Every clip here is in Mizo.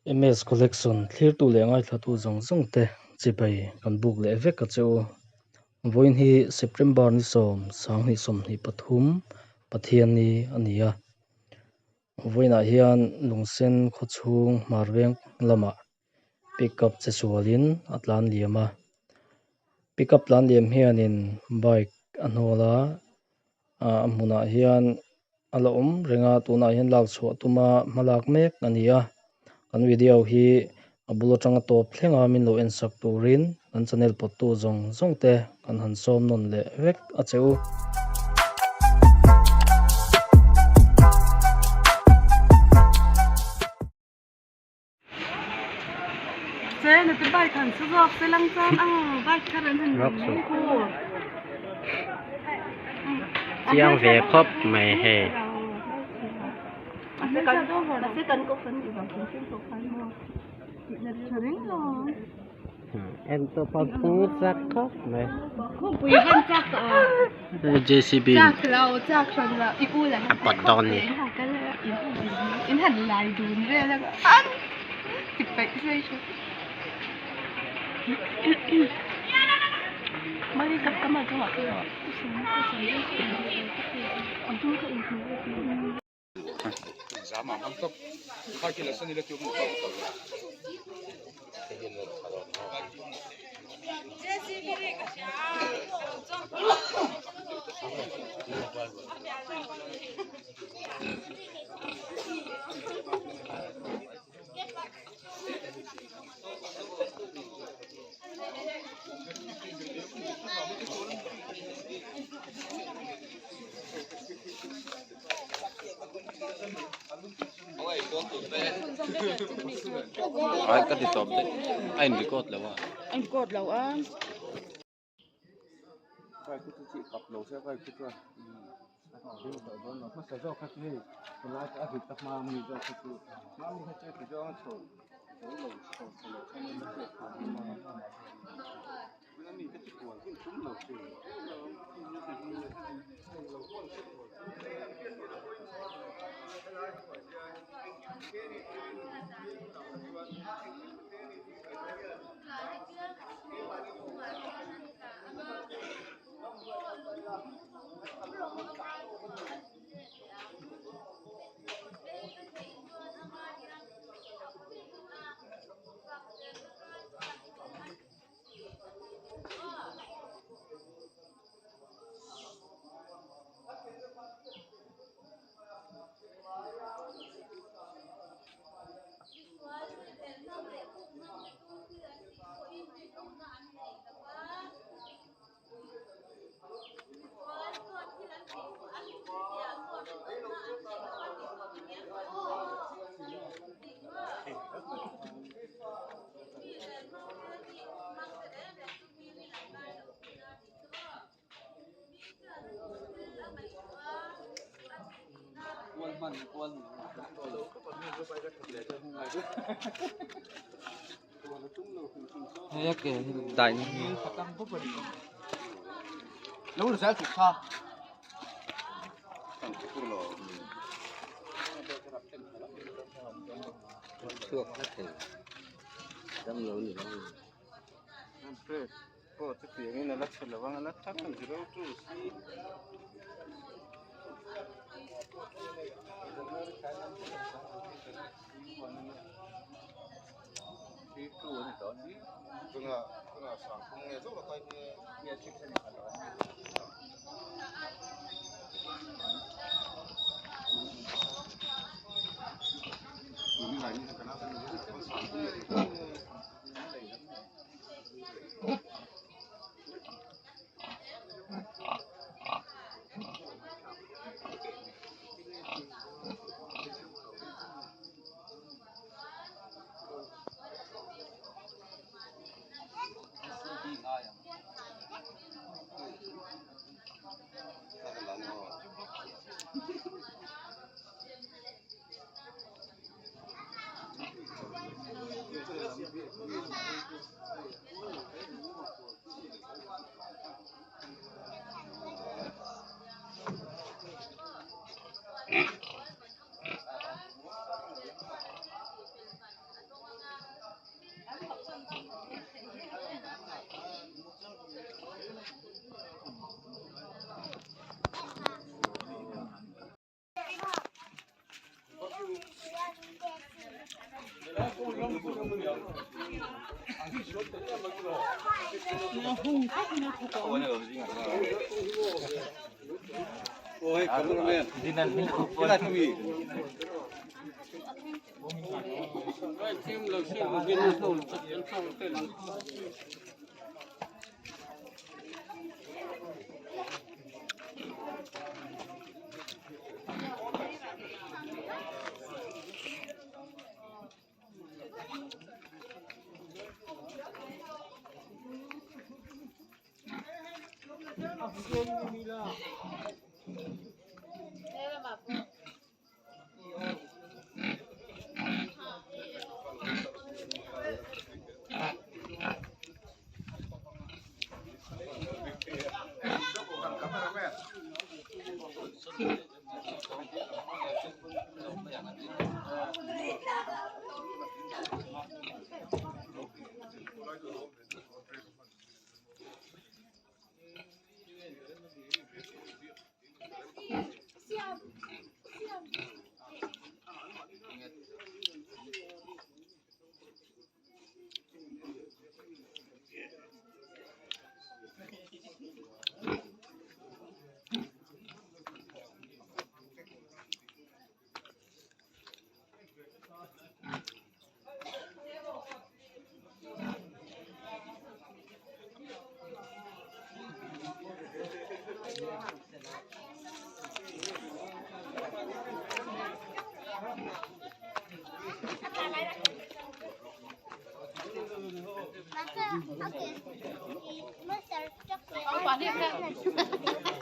MS Collection thlirtu leh ngaithlatu zawng zawng te chibai kan buk leh vek a che u. Vawiin hi September ni sawm sanghnih sawmhnih pathum Pathianni a ni a. Vawiinah hian Lungsen khawchhung hmarveng lamah pickup che sualin a tlan liam a. Pickup tlan liam hianin bike a hnawl a, ah a hmunah hian a la awm reng a tunah hian lak chhuah tuma hmalak mek a ni a kan video hi a bul atanga tawp thleng a min lo en sak turin kan channel pawt tu zawng zawng te kan han sawm nawn leh vek a che u. Chiang ve khawp mai hei. En tawp a phu chak khawp mai. JCB a pawt dawn ni. Ai ka ti tawp daih a in record lo a. A in record lo a. Hei a ke hi dai na hi. Chhuak hla thei dam lo ni lo.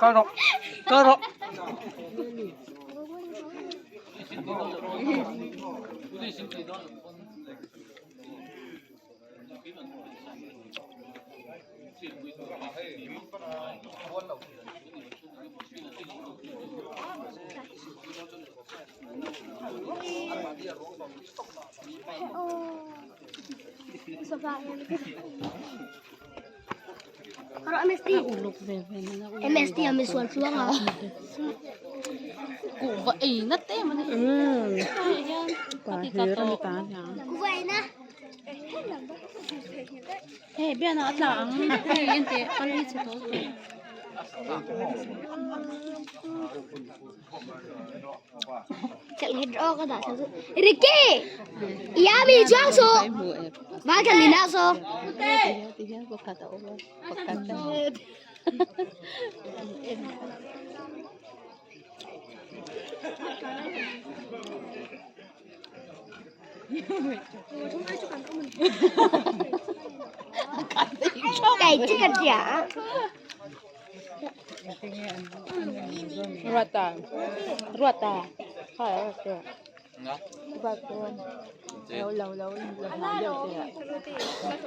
Kal rawh kal rawh. MST a misual tluang a. Kuhva ei na te mani. Pa hlir a ni ta nia. Kuhva ei na. Hei bian ah a tla ang hei ente kal hi chhe tawh tawh. Ricky! Iya mi chuang su! Ba ka lina so. Cái chứ cái chả. Ruata Ruata kha a ruat te lo lo lo lo deuh te ah.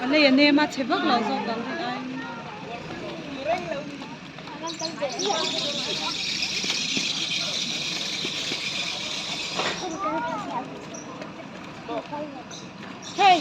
A lei a nem a chhe vak lo zawk ang rin ai. Hey!